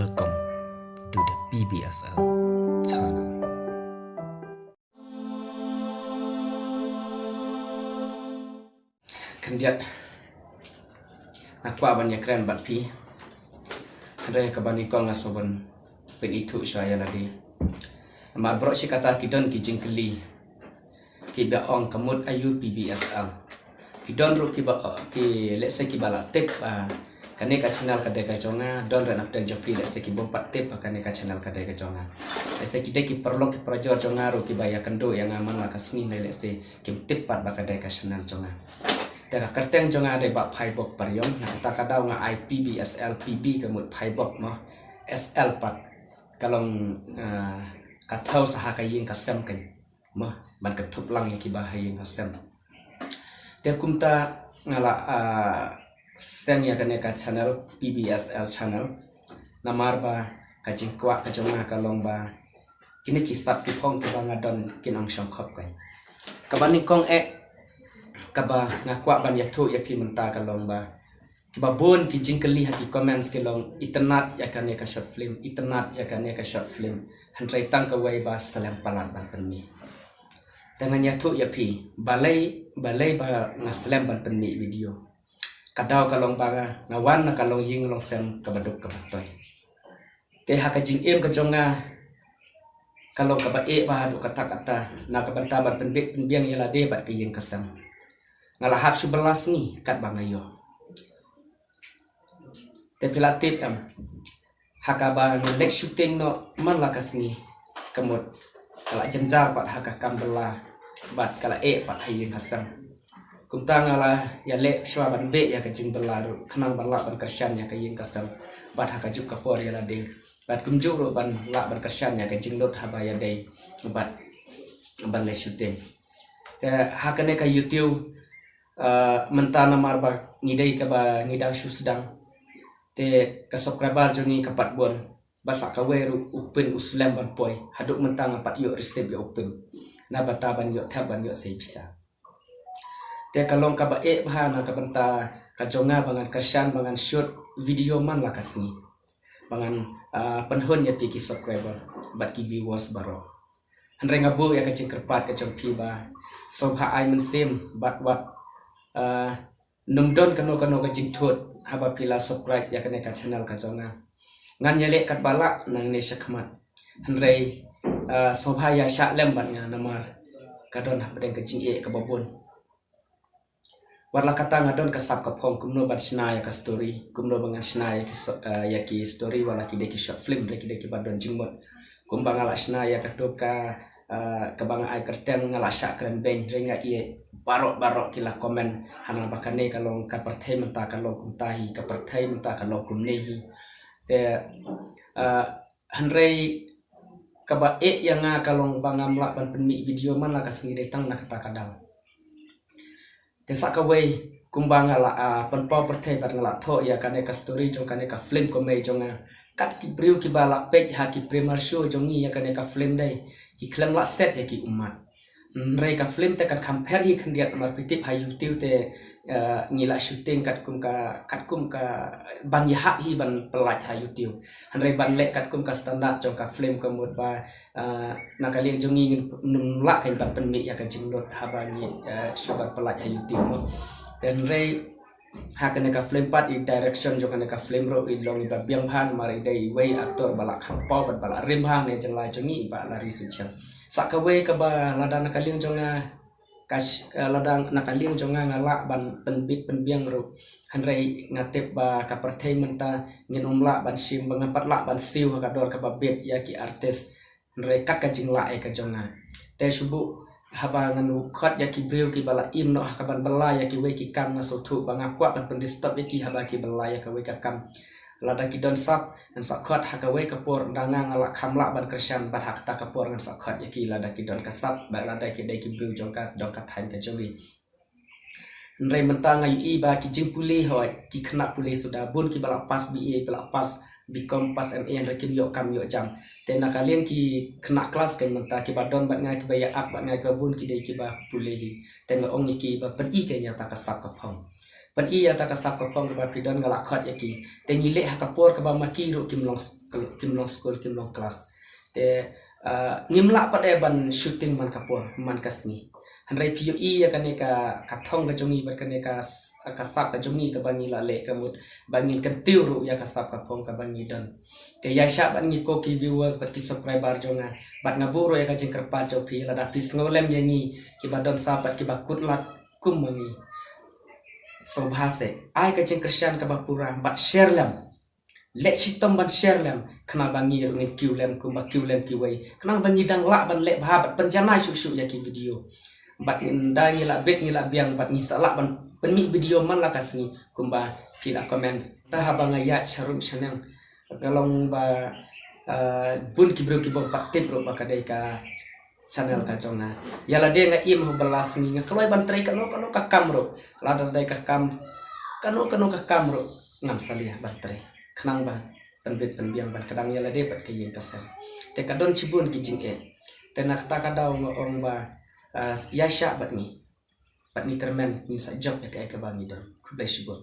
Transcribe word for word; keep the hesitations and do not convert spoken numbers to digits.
Welcome to the P B S L channel. Khyndiat nga kwah ban ïakren bad phi. Hynrei ha kaba nyngkong nga sngewbha ban pynithuh shuwa ïa lade. Namar baroh shi katta ki don ki jingkylli kiba ong ka mut aïu P B S L. Ki don ruh kiba, ki, let's say, kiba la tip ba kane ka channel ka dei ka jong nga, don ruh na pdeng jong phi, let's say, ki bym pat tip ba kane ka channel ka dei ka jong nga. Let's say, ki dei ki paralok ki parajor jong nga ruh kiba ïakynduh ïa nga man la ka sngi, let's say, kim tip pat ba ka dei ka channel jong nga. Te ka kyrteng jong nga dei Bah Phaibok Pariong, na kata ka daw nga ai P B S L, P B ka mut Phaibok mo, S L pat ka long, ah, ka thaw sa ha ka ïing ka sem kein mo, ban kynthup lang ïa kiba ha ïing ha sem. Te kumta nga la, ah, seng ïa kane ka channel, P B S L channel, namar ba ka jingkwah ka jong nga ka long ba kine ki sap ki phong kiba nga don kin ym shong khop kein. Kaba nyngkong eh, kaba nga kwah ban ïathuh ïa phi mynta ka long ba kiba bun ki jingkylli ha ki comments ki long, itynnad ïa kane ka short film, itynnad ïa kane ka short film. Hynrei tang kawei ba slem palat ban pynmih. Te ngan ïathuh ïa phi balei, balei ba nga slem ban pynmih video. Ka daw ka long ba nga, nga wan na ka longïing longsem kaba duk kaba toi. Te ha ka jingim ka jong nga ka long kaba eh bha haduh katta katta, na ka bynta ban pynbit pynbiang ïa lade bad ka ïing ka sem. Nga la hap shu bylla sngi katba nga ïoh. Te phi la tip em, ha kaba nga leit shooting noh man la ka sngi, ka mut ka la jynjar pat ha ka kam bylla bad ka la eh pat ha ïing ha sem. Kumta nga la ïaleh shuwa ban beh ïa ka jingbylla ruh khnang ban lah ban kyrshan ïa ka ïing ka sem bad ha kajuh ka por ïa lade. Bad kumjuh ruh ban lah ban kyrshan ïa ka jinglut haba ïadei bad ban leit shooting. Te ha kane ka YouTube, ah, mynta namar ba ngi dei kaba ngi dang shu sdang, te ka subscriber jong ngi ka pat bun, ba sa kawei ruh u pin u slem ban poi, haduh mynta ngam pat ïoh receive ïa u pin. Na bynta ban ïoh thep ban ïoh sei pisa. Te ka long kaba eh bha na ka bynta ka jong nga ba ngan kyrshan ba ngan shoot video man la ka sngi, ba ngan, ah, pynhun ïa phi ki subscriber bad ki viewers baroh. Hynrei nga buh ïa ka jingkyrpad ka jong phi ba sngewbha ai mynsiem bad wat, ah, nym don kano kano ka jingthut haba phi la subscribe ïa kane ka channel ka jong nga. Ngan ïaleh katba lah nangne shakhmat. Hynrei, ah, sngewbha ïa shah lem bad nga namar ka don hapdeng ka jingeh kaba bun. Wat la katta nga don ka sap ka phong kumno ban shna ïa ka story, kumno ba ngan shna ïa ki so-, ah, ïa ki story wat la ki dei ki short film, hynrei ki dei kiba don jingmut. Kumba nga la shna ïa kato ka, ah, kaba nga ai kyrteng Nga La Shah Kren Beiñ, hynrei nga ïohi baroh baroh ki la comment hana ba kane ka long ka pyrthei mynta ka long kumta hi, ka pyrthei mynta ka long kumne hi. Te, ah, hynrei kaba eh ïa nga ka long ba ngam lah ban pynmih video man la ka sngi dei tang na kata ka daw. Te sa kawei kumba nga la, ah, pynpaw pyrthei bad nga la thoh ïa kane ka story jong kane ka film comedy jong nga. Kat ki briew kiba la peit ha ki premiere show jong ngi ïa kane ka film dei ki khlem lah set ïa ki ummat. Hynrei ka film te kan kham pher hi khyndiat namar phi tip ha YouTube te, eh, ngi la shooting katkum ka, katkum ka ban ïahap hi ban pyllait ha YouTube. Hynrei ban leh katkum ka standard jong ka film ka mut ba, eh, na ka liang jong ngi ngin nym lah kein ban pynmih ïa ka jinglut haba ngi, eh, shu ban pyllait ha YouTube mo. Te hynrei ha kane ka film pat i direction jong kane ka film ruh i long iba biang bha namar i dei iwei actor ba la kham paw bad ba la rim bha ne jylla jong ngi i Bah Larry Suchiang. Sa kawei kaba lada na ka liang jong nga ka sh-, eh, lada na ka liang jong nga nga lah ban pynbit pynbiang ruh. Hynrei nga tip ba ka pyrthei mynta ngin ym lah ban shim ba ngam pat lah ban siew ha ka dor kaba bit ïa ki artist. Hynrei kat ka jinglah eh ka jong nga. Te shu buh haba ngan khot ïa ki briew kiba la im noh ha kaban bylla ïa kiwei ki kam nga sngewthuh ba nga kwah ban pyndisturb ïa ki haba ki bylla ïa kawei ka kam. Lada ki don sap ngan sa khot ha kawei ka por, da nga nga la kham lah ban kyrshan bad ha kata ka por ngan sa khot ïa ki lada ki don ka sap bad lada ki dei ki briew jong ka, jong ka thaiñ ka jong ngi. Hynrei mynta nga ïohi ba ki jingpule hoi, ki khynnah pule suda, bun kiba la pass B A, ba la pass B Com, pass M A, hynrei kim ïoh kam ïoh jam. Te na ka liang ki khynnah klas kein mynta kiba don bad nga, kiba ïa ak bad nga, kiba bun ki dei kiba pule hi. Te nga ong ïa ki ba pyni kein ïa kata ka sap ka phong. ban ïa ta ka sap ka phong kaba phi don nga la khot ïa ki. Te ngi leh ha ka por kaba ma ki ruh kim long sk-, kim long skul, kim long klas. Te, ah, ngim lah pat eh ban shooting man ka por, man ka sngi. Hynrei phi ïohi ïa kane ka, ka thong ka jong ngi bad kane ka s-, ka sap ka jong ngi kaba ngi la leh ka mut ba ngin kyntiew ruh ïa ka sap ka phong kaba ngi don. Te ïa shah bad ngi ko ki viewers bad ki subscriber jong nga. Bad nga buh ruh ïa ka jingkyrpad jong phi lada phi sngew lem ïa ngi kiba don sap bad kiba kut lad kum ma ngi. Sngewbha seh ai ka jingkyrshan kaba pura bad share lem. Leh shitom ban share lem khnang ba ngi ruh ngin kiew lem kumba kiew lem kiwei. Khnang ba ngi dang lah ban leh bha bad pynjanai shuh shuh ïa ki video. Bad ngi da ngi lah bit ngi lah biang bad ngi sa lah ban pynmih video man la ka sngi kumba phi la comment. Te haba nga ïaid sharum shaneng ka long ba, ah, bun ki briew ki bym pat tip ruh ba ka dei ka channel ka jong nga. Ïa lade nga im ha ba la sngi nga kloi ban trei kano kano ka kam ruh. Lada dei ka kam, kano kano ka kam ruh ngam salia ban trei. Khnang ba pynbit pynbiang ban kdang ïa lade bad ka ïing ka sem. Te ka don shibun ki jingeh. Te na kata ka daw nga ong ba, ah, ïa shah bad ngi. Bad ngi kyrmen ngin sa jop ïa kaei kaba ngi don. Khublei shibun.